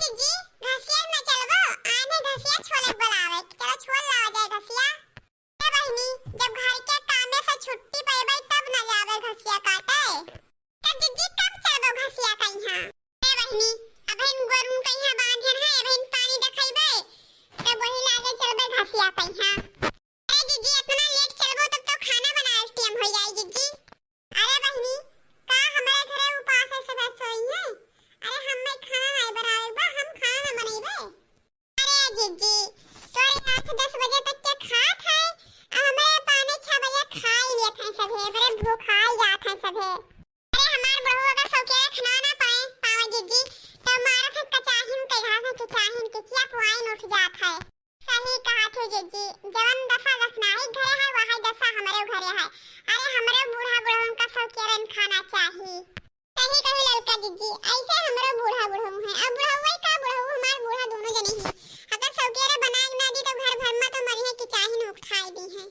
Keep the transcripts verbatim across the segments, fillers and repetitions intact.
जीजी, घसिया न चलबो, आने घसिया छोले बोलावे, चलो छोल लावा जाए घसिया। ए बहिनी, जब घर के कामे से छुट्टी पइबे तब न जाबे घसिया काटे। तब जीजी कब चलबो घसिया कइहाँ? ए बहिनी, अबहिन गोरुन कइहाँ बांधन है, अबहिन पानी देखइबे, तब वही लागे चलबे घसिया कइहाँ। ए जीजी, इतना लेट चलबो तब तो खाना बनाए के टाइम हो जाई जीजी। अरे बहिनी, का हमरे घरे उपास है सब सोई है? अरे हम्मे खाना नाई बनावे बा, हम खाना ना बनइबे। अरे जीजी, तोरे आठ दस बजे तक के खात है, अब हमरे पौने छह बजे खाई लेत है सभे, बड़े भूखाई जात है सभे। अरे हमार बुढ़ऊ अगर सौकेरे खाना ना पाए, पावे जीजी, तो मारत है कचाहिन के घास है, कचाहिन के चिया पुआइन उठ जात है। सही कहा थे जीजी, जवन दशा दसनाही घरे है, वही दशा हमरे घरे है। अरे हमरे बूढ़ा बुढ़वन का सौकेरन खाना चाही। सही कही ललका जीजी, ऐसे हमरो बूढ़ा बुढ़ऊ हैं। अब बुढ़ऊ का बुढ़ऊ, हमार बूढ़ा दोनों जने हैं। अगर सौकेरे बनाए ना दी तो घर भर में तो मरी है कि चाही न उठाए दी है।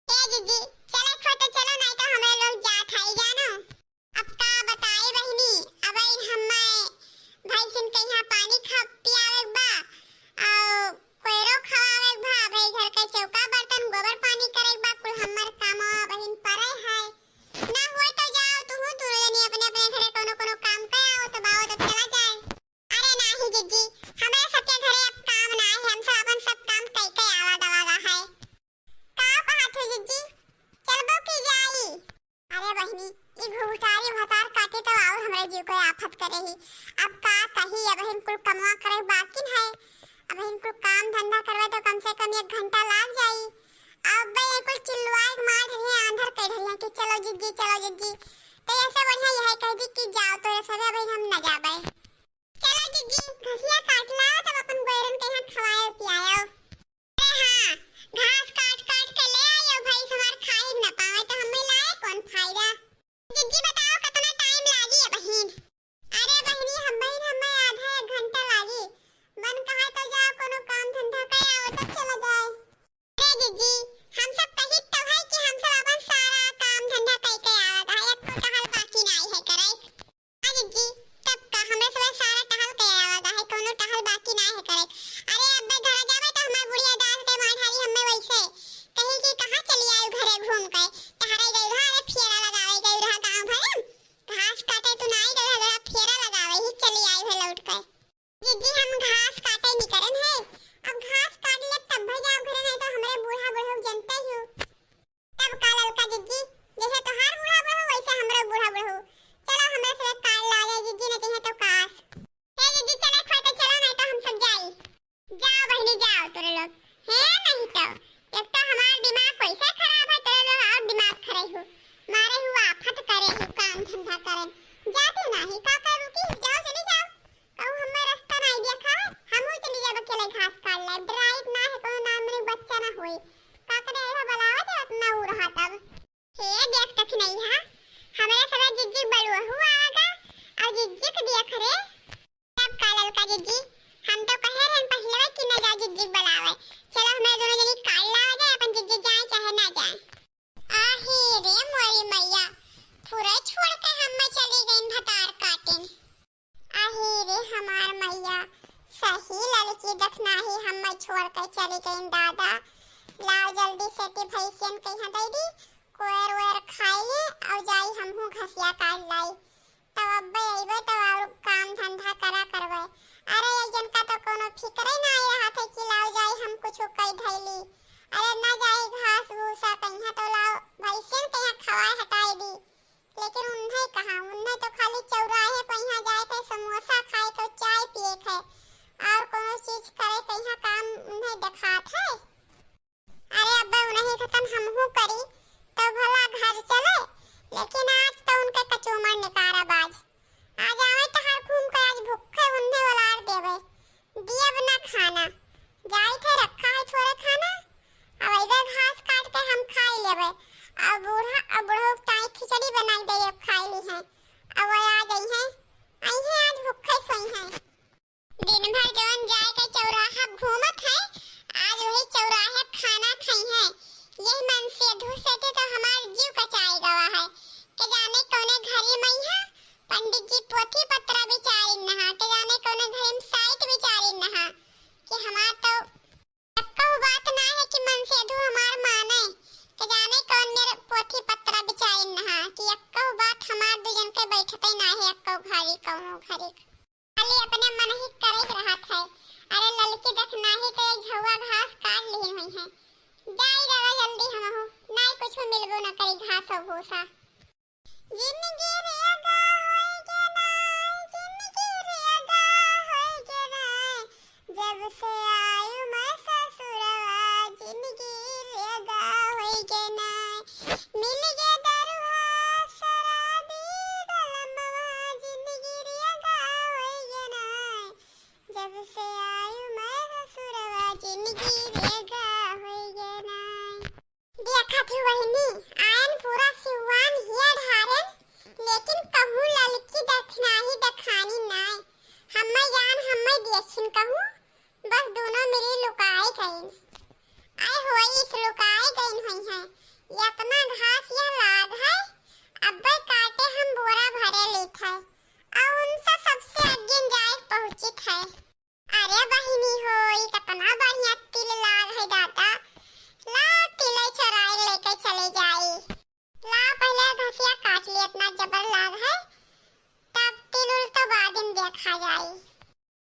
ए जीजी, चले खो तो चलो, नहीं तो हमरे लोग जात है जानो। अब का बताई बहिनी, अब हम्मे भैंसिन के यहाँ पानी खा पियावे के बा, और कोयरो खवावे के बा, भाई घर के चौका बर्तन गोबर पानी करे के बा, कुल हमर कामवा बहिन परे है। ना होई तो जाओ तुहू दोनों जनी अपने अपने घरे कोनो कोनो काम कर आओ, तब आओ तब चला जाए। अरे नाही जीजी, हमरे सबके घरे अब काम ना है, हम सब अपन सब काम कई के आवा दवाला है। का कहत हो जीजी, चलबो की जाई? अरे बहिनी, ई घुघुटारी भतार काटे तो और हमरे जीव को आफत करे ही। अब का कही, अब हिन कुल कमवा करे बाकी है, अब हिन कुल काम धंधा करवे तो कम से कम एक घंटा लाग जाई। अब बे ये कुल चिल्लवाए के मार रहे, आंधर कह रहे हैं कि चलो जीजी, चलो जीजी। तो ऐसे बढ़िया यह कह दी कि जाओ तो ऐसे भी अभी हम न जाबे। चलो जीजी, घसिया काट लाओ, तब अपन गोयरन के यहाँ खवाए पियाओ। अरे हाँ, घास काट काट के ले आयो भाई, हमार खाए न पावे तो हमें लाए कौन फायदा। जीजी बताओ कितना टाइम लागी है बहिन? अरे बहिनी, हम बहिन हमें आधा एक घंटा लागी। मन कहा तो जाओ कोनो काम धंधा कर आओ तब चला जाए। अरे जीजी, हम सब कही तो है कि हम सब अपन सारा काम धंधा कई के आवत है, एको टहल बाकी नाई है करे। हाँ जीजी, तब का हमरे सब सारा टहल के आवत है, कोनो टहल बाकी नाई है करे। अरे अब्बे घर जावे तो हमार बुढ़िया दास के मार ढाली हमें वैसे कही कि कहाँ चली आयु घरे घूम के, टहरे गई रहा, अरे फेरा लगावे गई रहा गाँव भर में, घास काटे तू नाई गई रहा, फेरा लगावे ही चली आई है लौट के। जीजी, हम घास काटे निकरन है। अब घास काट लेब तब भई जाओ घरे, नहीं तो हमरे बूढ़ा बुढ़ऊ जनते ही हो। तब का ललका जीजी, जैसे तोहार बूढ़ा बुढ़ऊ वैसे हमरो बूढ़ा बुढ़ऊ। चलो हमरे से काट ला जाए जीजी, नहीं तो कास। ए जीजी, चले खोए तो चलो, नहीं तो हम सब जाई। जाओ बहिनी जाओ तोरे लोग। हे नहीं तो, एक तो हमार दिमाग कैसे खराब है, तोरे लोग और दिमाग खराब हो। मारे हुआ आफत करे हो, काम धंधा करन। जाते नहीं, का करू की? जाओ, चली जाओ। कहू हमें रास्ता नहीं देखा है, हम ही चली जाब अकेले घास काट ले। ड्राइव ना है, कोनो नाम में बच्चा ना होई। का करे, आइहो बुलावा दे अपना ऊ रहा तब। हे देख तक नहीं है, हमारे सब जिज्जी बलुआ हुआ आगा, और जिज्जी के देख रे। तब का ललका जिज्जी, हम तो कहे रहन पहले कि ना जा जिज्जी बुलावे। चलो हमें दोनों जनी काट लावा जाए, अपन जिज्जी जाए चाहे ना जाए। आहे रे मोरी मैया, पूरा छोड़ के हमें चली गईन भतार काटिन। आहे रे हमार मैया, सही ललकी दखनाही हमें छोड़ के चली गईन दादा। लाओ जल्दी से ती भैंसियन के यहाँ दे दी, कोयर वोयर खाई ले और जाई हमहू घसिया काट लाई। तब अब्बे अइबे तब और काम धंधा करा करबे। अरे एक जन का तो कोनो फिक्रे ना आए रहा थे कि लाओ जाई हम कुछ कई धैली। अरे ना जाई घास भूसा कहीं तो लाओ भैंसियन के यहाँ खवाए हटाई दी। लेकिन उन्हें कहाँ, उन्हें तो खाली चौराहे पे यहाँ जाए के समोसा खाए के चाय पिए के और कोनो चीज करे के यहाँ काम उन्हें देखात है। अरे अब्बे उन्हें खतन हमहू करी तो भला घर चले, लेकिन आज तो उनके कचूमर निकारा बाज। आज आवे टहर घूम के आज भूखे उन्हें उलार देवे। दियब ना खाना, जाई थे रखा है थोड़े खाना, अब अइबे घास काट के हम खाई लेबे। अब बूढ़ा, अब बूढ़ो ताई खिचड़ी बनाई दे, अब खाई ली है। अब वो आ गई है, आई है आज भूखे सोई है। दिन कौनो घरे। खाली अपने मन ही करे के रहत है। अरे ललकी दखिनही तो एक झउआ घास काट लिहिन होइहैं। जाई दादा जल्दी हमहू, नाहीं कुछ मिलबो न करी घास और भूसा। जिंदगी रे अगा होई गे नाई, जिंदगी रे अगा होई गे नाई, जब से आयु मैं ससुरवा, जिंदगी रे अगा होई गे नाई, मिल गे दरुहा शराबी बलमवा, जिंदगी रे अगा होई गे नाई, जब से आयु मैं ससुरवा, जिंदगी रे अगा होई गे नाई। देखत ही बहिनी, आयन पूरा सिवान हिया ढारेन, लेकिन कहूँ ललकी दखिनही दखानी नाय। हम्मै जान हम्मै दियछिन कहूँ, बस दूनो मिली लुकाए गइन। आय होइस लुकाए गइन होइहैं। यतना घास यह लाग है, अब्बै काटे हम बोरा भरे लेत है। अउ उनसे सबसे अग्गिन जाए पहुँचित है। अरे बहिनी हो, ई कतना बढ़िया तिल लाग है दादा। ला तिलै छोराई लेके चले जाई। ला पहिले घसिया काट ली, इतना जबर लाग है, तब तिल उल तो बाद में देखा जाई।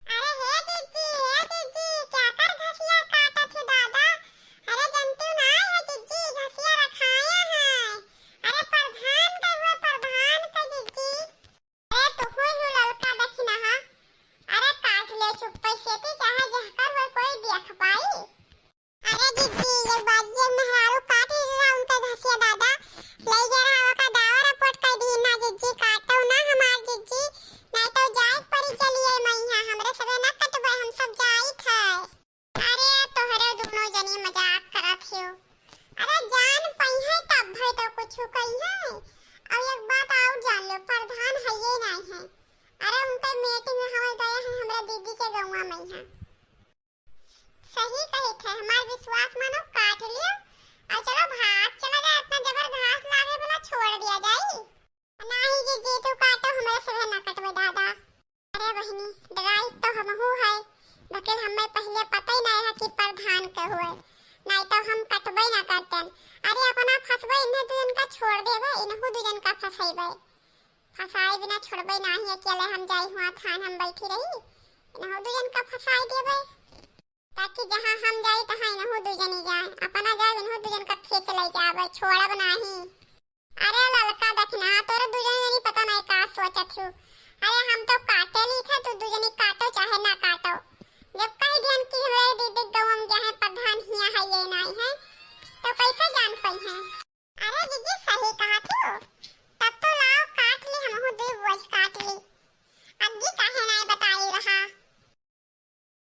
अरे हे जिज्जी, हे जिज्जी, क्या कर घसिया काटत है दादा? अरे जनतू ना है जिज्जी, घसिया रखाया है। अरे प्रधान के हुए, प्रधान के जिज्जी। अरे तू हुई हु ललका दखिनहा। अरे काट ले चुप्पे से ती, चाहे जहकर हुए कोई देख पाई। अरे जिज्जी, ये बाजी एक मेहरारू काट ली ना उनका घसिया दादा। ले जा रहा का दावा रिपोर्ट कर दी ना जिज्जी, काटो ना हमार जिज्जी, नहीं तो जाए परी चलिए मैया, हमरे सबे ना कटबे, हम सब जाइत है। अरे तोहरे दूनो जनी मजाक करत हियो। अरे जान पइहैं तब है तो कुछ कहिहैं। अउ एक बात और जान लो, प्रधान है ये नहीं है। अरे उनका मीटिंग में हमें गए हैं हमरा दीदी के गौवा में यहाँ। सही कहित है, हमार विश्वास मानो काट लियो। अउ चलो भाग चला जाए, इतना जबर घास लागे बोला छोड़ दिया जाए। नाही जिज्जी, तू काटो, हमरे से ना कटबे दादा। अरे बहिनी, डराई तो हमहू है, बकिर हमें पहिले पता ही नहीं है कि प्रधान के हुए, नहीं तो हम कटबे ना करतन। अरे अपना फंसबे, इन्हें दुजन का छोड़ देबे, इनहू दुजन का फंसेबे। फंसाए बिना छोड़बे नाही, अकेले हम जाई हुआ थान हम बैठी रही, इनहू दुजन का फंसाए देबे। ताकि जहाँ हम जाई, तहाँ इनहू दुजनी जाए, अपना जाए, इनहू दुजन का खींच ले जाबे, छोड़ब नाही। अरे ललका दखिनहा, तोरे दुजनी जनी पता नहीं का सोचत हूँ। अरे हम तो काटे ली थे, तू दुजनी काटो चाहे ना काटो,